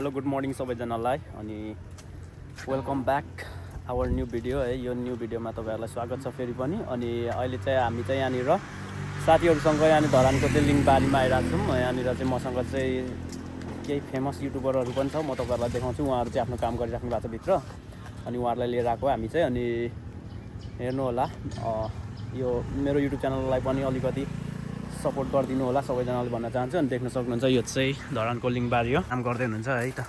Hello good morning सबैजनालाई अनि welcome back our new video है। यो न्यू भिडियोमा तपाईँहरूलाई स्वागत छ फेरि पनि। अनि अहिले चाहिँ हामी चाहिँ यहाँनिर साथीहरूसँग यहाँनिर धरानको चाहिँ लिङबारीमा आइरहेको छौँ। यहाँनिर चाहिँ मसँग चाहिँ केही फेमस युट्युबरहरू पनि छ, म तपाईँहरूलाई देखाउँछु। उहाँहरू चाहिँ आफ्नो काम गरिराख्नु भएको छ भित्र अनि उहाँहरूलाई लिएर आएको हामी चाहिँ। अनि हेर्नु होला, यो मेरो युट्युब च्यानललाई पनि अलिकति सपोर्ट गरिदिनु होला सबैजनाले भन्न चाहन्छु। अनि देख्न सक्नुहुन्छ यो चाहिँ धरानको लिङबारी हो, काम गर्दै हुनुहुन्छ है त।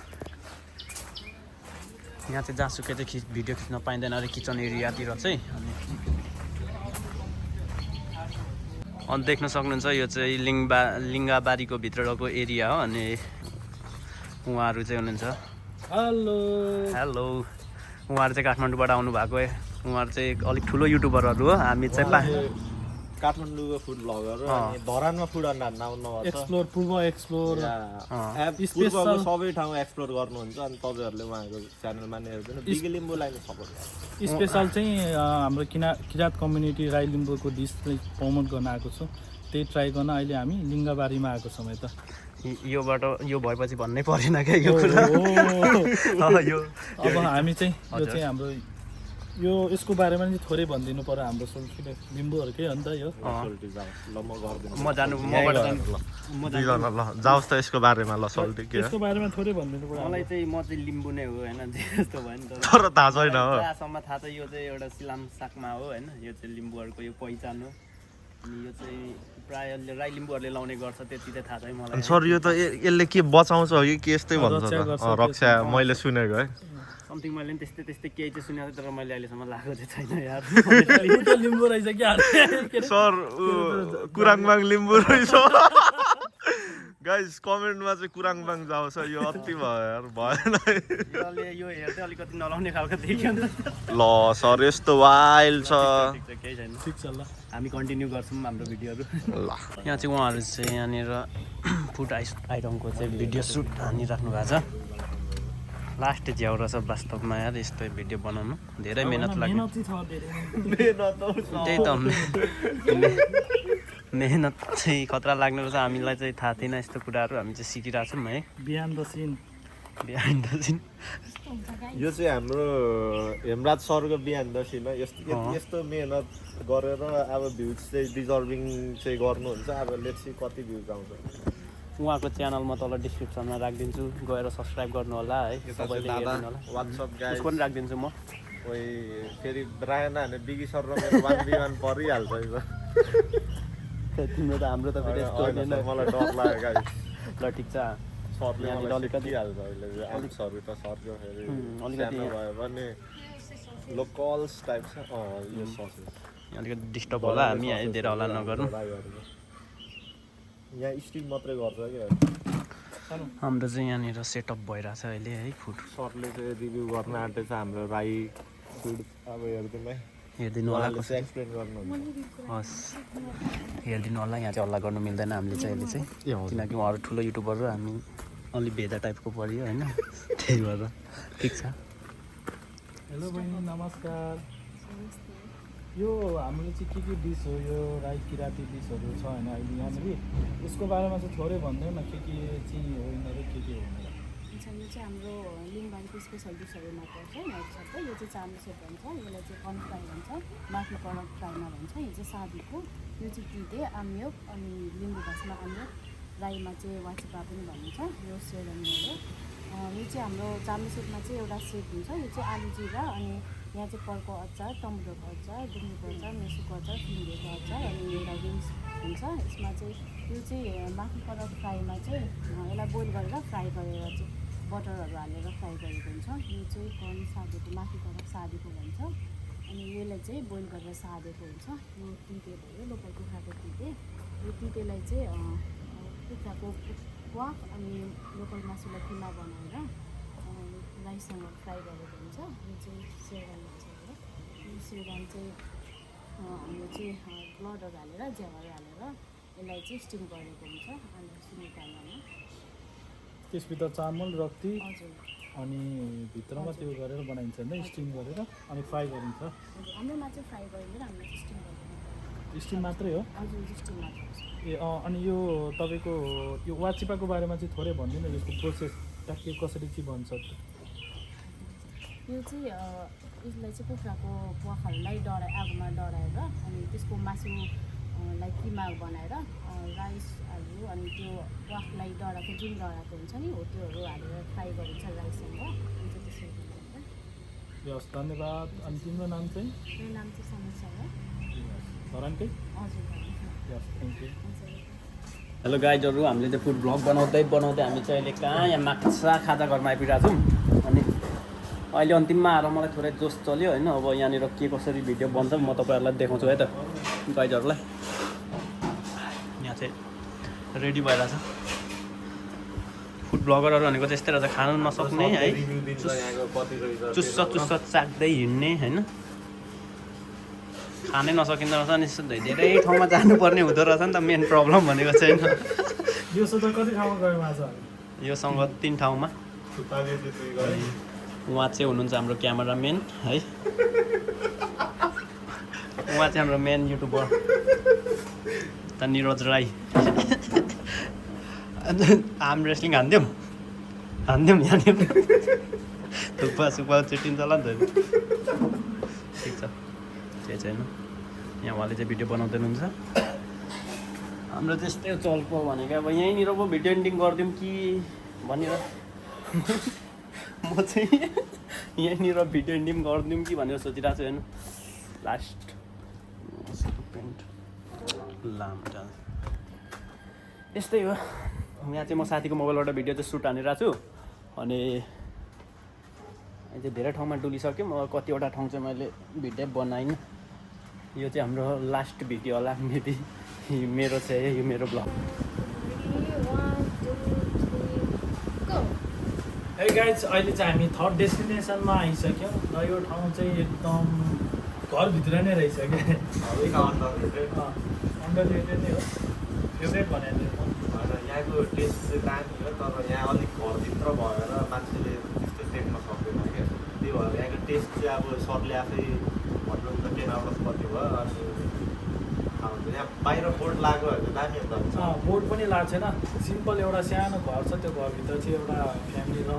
यहाँ चाहिँ जहाँसुकै चाहिँ भिडियो खिच्न पाइँदैन अरे किचन एरियातिर चाहिँ। अनि देख्न सक्नुहुन्छ यो चाहिँ लिङ्गाबारीको भित्रको एरिया हो। अनि उहाँहरू चाहिँ हुनुहुन्छ, हेलो हेलो, उहाँहरू चाहिँ काठमाडौँबाट आउनु भएको है। उहाँहरू चाहिँ अलिक ठुलो युट्युबरहरू हो। हामी चाहिँ काठमाडौँको फुड ब्लगर अनि धरानमा फुड आउनु एक्सप्लोर पूर्व एक्सप्लोर पूर्वको सबै ठाउँ एक्सप्लोर गर्नुहुन्छ अनि तपाईँहरूले उहाँको च्यानलमा नै हेर्दैन बिगे लिम्बूलाई नै सपोर्ट गर्छ। स्पेसल चाहिँ हाम्रो किराँत कम्युनिटी राई लिम्बूको डिस चाहिँ प्रमोट गर्न आएको छु। त्यही ट्राई गर्न अहिले हामी लिङ्गाबारीमा आएको छौँ है त। यो भएपछि भन्नै परेन क्या यो कुरा। अब हामी चाहिँ यो चाहिँ हाम्रो यो यसको बारेमा चाहिँ थोरै भनिदिनु पर्यो। हाम्रो सोल्टी लिम्बूहरूकै हो नि त यो। जाओस् त यसको बारेमा ल सोल्टी के यसको बारेमा थोरै भनिदिनु पर्यो। मलाई चाहिँ म चाहिँ लिम्बू नै हो होइन, त्यस्तो भयो नि त। तर थाहा छैन हो, जहाँसम्म थाहा छ यो चाहिँ एउटा सिलामसाकमा हो होइन। यो चाहिँ लिम्बूहरूको यो पहिचान हो। अनि यो चाहिँ प्रायः राई लिम्बूहरूले लाउने गर्छ, त्यति चाहिँ थाहा छैन मलाई। सर यो त यसले के बचाउँछ कि के यस्तै भन्छ रक्षा मैले सुनेको है समथिङ। मैले पनि त्यस्तै केही चाहिँ सुनेको थिएँ, तर मैले अहिलेसम्म लगाएको चाहिँ छैन यार। लिम्बू रहेछ क्या सर कुराङबाङ लिम्बू रहेछ। गाइस कमेन्टमा चाहिँ कुराङबाङ जाओस् यो अति भयो यार, भएन यो हेर्दै अलिकति नलाउने खालको देखियो नि त। ल सर यस्तो वाइल्ड छ। केही छैन, ठिक छ ल, हामी कन्टिन्यू गर्छौँ हाम्रो भिडियोहरू। ल यहाँ चाहिँ उहाँहरू चाहिँ यहाँनिर फुड आइटमको चाहिँ भिडियो सुट हानिराख्नु भएको छ। लास्ट झ्याउ रहेछ वास्तवमा यार, यस्तो भिडियो बनाउनु धेरै मेहनत लाग्यो। त्यही त मेहनत चाहिँ खतरा लाग्ने रहेछ। हामीलाई चाहिँ थाहा थिएन यस्तो कुराहरू, हामी चाहिँ सिकिरहेको छौँ है। बिहान द सिन यो चाहिँ हाम्रो हेमराज सरको बिहान द सिन हो। यस्तो मेहनत गरेर अब भ्युज चाहिँ डिजर्भिङ चाहिँ गर्नुहुन्छ। अब लेट्स सी कति भ्युज आउँछ। उहाँको च्यानल म तल डिस्क्रिप्सनमा राखिदिन्छु, गएर सब्सक्राइब गर्नु होला है। सबैले हेर्नु होला। वाट्सएप गाइस उसको पनि राखिदिन्छु म। ओइ फेरि रायन हाने बिगी सर र मेरो 1v1 परिहाल्छ यो। तिम्रो त हाम्रो त फेरि यस्तो होइन। मलाई डर लाग्यो गाइस। ल ठिक छ, सरले यहाँनिर अलिकति हाल्छ अहिले अलिक सरले त सरको फेरि अलिकति सानो भयो भने लोकल्स टाइप छ यो सस अलिकति डिस्टर्ब होला, हामी धेरै होला नगरौँ। यहाँ स्टिम मात्रै गर्छ क्या। हाम्रो चाहिँ यहाँनिर सेटअप भइरहेछ अहिले है। फुड सरले चाहिँ रिभ्यू गर्न आँटेछ हाम्रो राई फुड। अब हेरिदिनु होला, कसरी एक्सप्लेन गर्नुहुन्छ। हस् हेरिदिनु होला। यहाँ चाहिँ हल्ला गर्नु मिल्दैन हामीले चाहिँ अहिले चाहिँ, किनकि उहाँहरू ठुलो युट्युबर हो, हामी अलिक भेदा टाइपको पऱ्यो होइन, त्यही भएर। ठिक छ। हेलो बहिनी नमस्कार। यो हाम्रो चाहिँ के डिस हो, यो राई किराँती डिसहरू छ होइन अहिले यहाँनिर, यसको बारेमा चाहिँ थोरै भनिदेऊ न, के चाहिँ हो यिनीहरू के हो। हुन्छ, यो चाहिँ हाम्रो लिङबारीको स्पेसल डिसहरूमा पर्छ। सबै यो चाहिँ चाम्रे सेट भन्छ, यसलाई चाहिँ कर्न फ्राई भन्छ, माथि कर्न फ्राईमा भन्छ। यो चाहिँ सादीको, यो चाहिँ तिते आम्योक, अनि लिम्बू भाषामा आम्योक, राईमा चाहिँ वाचिपा पनि भनिन्छ। यो सेरनी हो। यो चाहिँ हाम्रो चाम्रे सेटमा चाहिँ एउटा सेट हुन्छ। यो चाहिँ आलु जिरा, अनि यहाँ चाहिँ पर्कको अचार, टमाटरको अचार, गुन्द्रुकको अचार, मेसुको अचार, फिङ्गेको अचार, अनि एउटा विङ्स हुन्छ। यसमा चाहिँ यो चाहिँ माथि कर्न फ्राईमा चाहिँ यसलाई बोइल गरेर फ्राई गरेर चाहिँ बटरहरू हालेर फ्राई गरेको हुन्छ। यो चाहिँ कर्न सादेको, माथि कर्न सादेको भन्छ। अनि यसलाई चाहिँ बोइल गरेर सादेको हुन्छ। यो तिते भयो, लोकल कुखुराको तिते। यो तितेलाई चाहिँ कुखुराको वाक अनि लोकल मासुलाई किमा बनाएर राइससँग फ्राई गरेको हुन्छ। यो चाहिँ सेरवान भन्छ। यो सेरवान चाहिँ हाम्रो चाहिँ ब्लडहरू हालेर ज्यावाहरू हालेर यसलाई चाहिँ स्टिम गरेको हुन्छ अनि सुनिकामा। त्यसभित्र चामल रक्ती हजुर, अनि भित्रमा त्यो गरेर बनाइन्छ होइन, स्टिम गरेर अनि फ्राई गरिन्छ। हाम्रोमा चाहिँ फ्राई गरिँदैन, हाम्रो चाहिँ स्टिम गरिन्छ। स्टिम मात्रै हो? हजुर, स्टिम मात्रै। ए अनि यो तपाईँको यो वाचिपाको बारेमा चाहिँ थोरै भनिदिनु, यसको प्रोसेस ट्याक्कै कसरी चाहिँ बन्छ यो चाहिँ यसलाई चाहिँ कुखुराको प्वाखहरूलाई आगोमा डढाएर अनि त्यसको मासुलाई किमा बनाएर राइसहरू अनि त्यो प्वाखलाई डढाएको जुन डढाएको हुन्छ नि हो त्योहरू हालेर फ्राई गरिन्छ राइससँग यो चाहिँ त्यसरी बनाउँछ। यस धन्यवाद। अनि तिम्रो नाम चाहिँ? मेरो नाम चाहिँ समीक्षा हो। धरानकै? हजुर यस थ्याङ्क यू। हेलो गाइजहरू, हामीले चाहिँ फुड ब्लग बनाउँदै हामी चाहिँ अहिले कहाँ यहाँ माछा खाजा घरमा आइपुगेको छौँ। अनि अहिले अन्तिममा आएर मलाई थोरै जोस चल्यो होइन। अब यहाँनिर के कसरी भिडियो बन्छ म तपाईँहरूलाई देखाउँछु है त गाइजहरूलाई। यहाँ चाहिँ रेडी भइरहेछ। फुड ब्लगरहरू भनेको चाहिँ यस्तै रहेछ, खानु नसक्ने है, चुस्स चुस्स चाख्दै हिँड्ने होइन, खानै नसकिँदो रहेछ। अनि धेरै ठाउँमा जानुपर्ने हुँदो रहेछ नि त। मेन प्रब्लम भनेको चाहिँ यो सोध्दा कति ठाउँमा गयो माछा? योसँग 3 ठाउँमा। उहाँ चाहिँ हुनुहुन्छ हाम्रो क्यामेराम्यान है, उहाँ चाहिँ हाम्रो मेन युट्युबर त निरज राई। आर्म रेस्लिङ हान्दिउँ यहाँनिर थुक्पा सुक्पा चिटिन्छ होला नि त। ठिक छ, केही छैन। यहाँ उहाँले चाहिँ भिडियो बनाउँदै हुनुहुन्छ। हाम्रो त्यस्तै चल्पो भनेको अब यहीँनिर पो भिडियो एडिटिङ गरिदिउँ कि भनेर म चाहिँ यहीँनिर भिडियो एडिटिङ गरिदिउँ कि भनेर सोचिरहेको छु होइन। लास्ट पेन्ट लामो जान्छ यस्तै हो। यहाँ चाहिँ म साथीको मोबाइलबाट भिडियो चाहिँ सुट हानिरहेको छु। अनि अहिले चाहिँ धेरै ठाउँमा डुलिसक्यो। म कतिवटा ठाउँ चाहिँ मैले भिडियो बनाइनँ। यो चाहिँ हाम्रो लास्ट भिडियो होला मेबी मेरो चाहिँ, यो मेरो ब्लग। है गाइज, अहिले चाहिँ हामी थर्ड डेस्टिनेसनमा आइसक्यौँ र यो ठाउँ चाहिँ एकदम घरभित्र नै रहेछ क्या। अन्डररेटेड नै हो, फेभरेट भनेर यहाँको टेस्ट चाहिँ दामी हो, तर यहाँ अलिक घरभित्र भएर मान्छेले त्यस्तो देख्न सक्दैन क्या। त्यही भएर यहाँको टेस्ट चाहिँ अब सरले आफै भन्नुहुन्छ 10 आउट अफ कति भयो। अनि यहाँ बाहिर बोर्ड लाग्यो भने चाहिँ दामी हुन्छ। बोर्ड पनि लाग्छ छैन, सिम्पल एउटा सानो घर छ। त्यो घरभित्र चाहिँ एउटा फ्यामिली र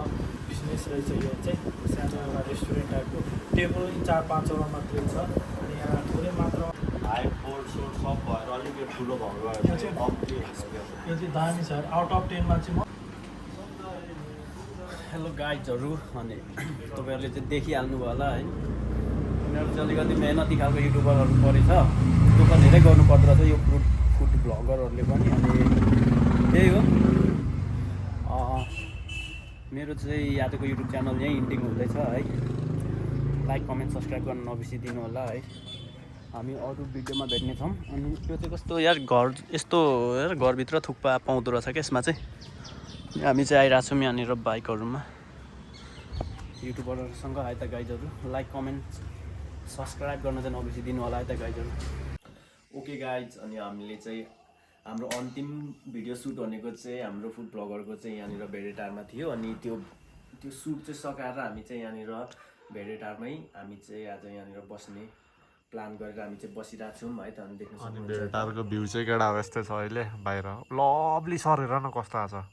बिजनेस रहेछ। यो चाहिँ सानो एउटा रेस्टुरेन्ट टाइपको, टेबल 4-5वटा मात्रै छ। अनि यहाँ थोरै मात्र हाइट बोर्ड सोर्ड सब भएर अलिक ठुलो भयो। यो चाहिँ दामी छ। आउट अफ 10मा चाहिँ म। हेलो गाइजहरू, अनि तपाईँहरूले चाहिँ देखिहाल्नुभयो होला है, उनीहरू चाहिँ अलिकति मेहनती खालको युट्युबरहरू परेछ। दुःख धेरै गर्नुपर्दो रहेछ यो फुड ब्लगरहरूले पनि। अनि त्यही हो, मेरो चाहिँ यादको युट्युब च्यानल यहीँ इन्डिङ हुँदैछ है। लाइक कमेन्ट सब्सक्राइब गर्न नबिर्सिदिनु होला है। हामी अरू भिडियोमा भेट्नेछौँ। अनि त्यो चाहिँ कस्तो यार घर यस्तो यार घरभित्र थुक्पा पाउँदो रहेछ क्या यसमा चाहिँ। हामी चाहिँ आइरहेको छौँ यहाँनिर बाइकहरूमा युट्युबरहरूसँग है त गाइजहरू। लाइक कमेन्ट सब्सक्राइब गर्न चाहिँ नबिर्सिदिनु होला है त गाइजहरू। ओके गाइज, अनि हामीले चाहिँ हाम्रो अन्तिम भिडियो सुट भनेको चाहिँ हाम्रो फुड ब्लगरको चाहिँ यहाँनिर भेडेटारमा थियो। अनि त्यो सुट चाहिँ सकाएर हामी चाहिँ यहाँनिर भेडेटारमै हामी चाहिँ आज यहाँनिर बस्ने प्लान गरेर हामी चाहिँ बसिरहेको छौँ है त। अनि देख्न सक्नुहुन्छ भेटारको भ्यू चाहिँ केटा यस्तै छ अहिले बाहिर। लभली सर हेर न कस्तो आएको छ।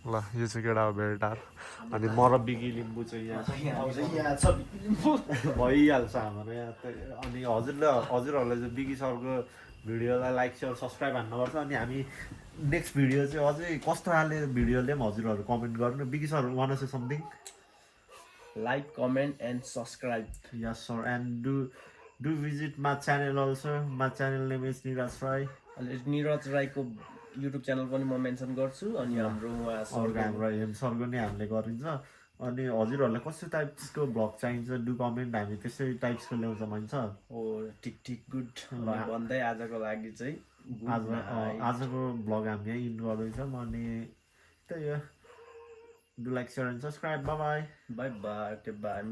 ल यो चाहिँ केटा हो भेटार। अनि म र बिगी लिम्बू चाहिँ यहाँ भइहाल्छ हाम्रो यहाँ त। अनि हजुरहरूलाई चाहिँ बिगी सरको भिडियोलाई लाइक सेयर सब्सक्राइब हान्नुपर्छ। अनि हामी नेक्स्ट भिडियो चाहिँ अझै कस्तो खाले भिडियोले पनि हजुरहरू कमेन्ट गर्नु। बिगी sir one say something? Like comment and subscribe. Yes sir, and do visit my channel also. My channel name is Niraj Rai. अनि निरज राईको युट्युब च्यानल पनि म मेन्सन गर्छु। अनि हाम्रो उहाँ सरको हाम्रो हेम सरको नै हामीले गरिन्छ। अनि हजुरहरूलाई कस्तो टाइप्सको भ्लग चाहिन्छ डु कमेन्ट, हामी त्यसै टाइप्सको ल्याउँछ भन्छ। हो ठिक गुड भन्दै आजको लागि चाहिँ आजको भ्लग हामी यहीँ इन्ड गर्दैछौँ। अनि त्यही हो, do like share and subscribe. By by. By by.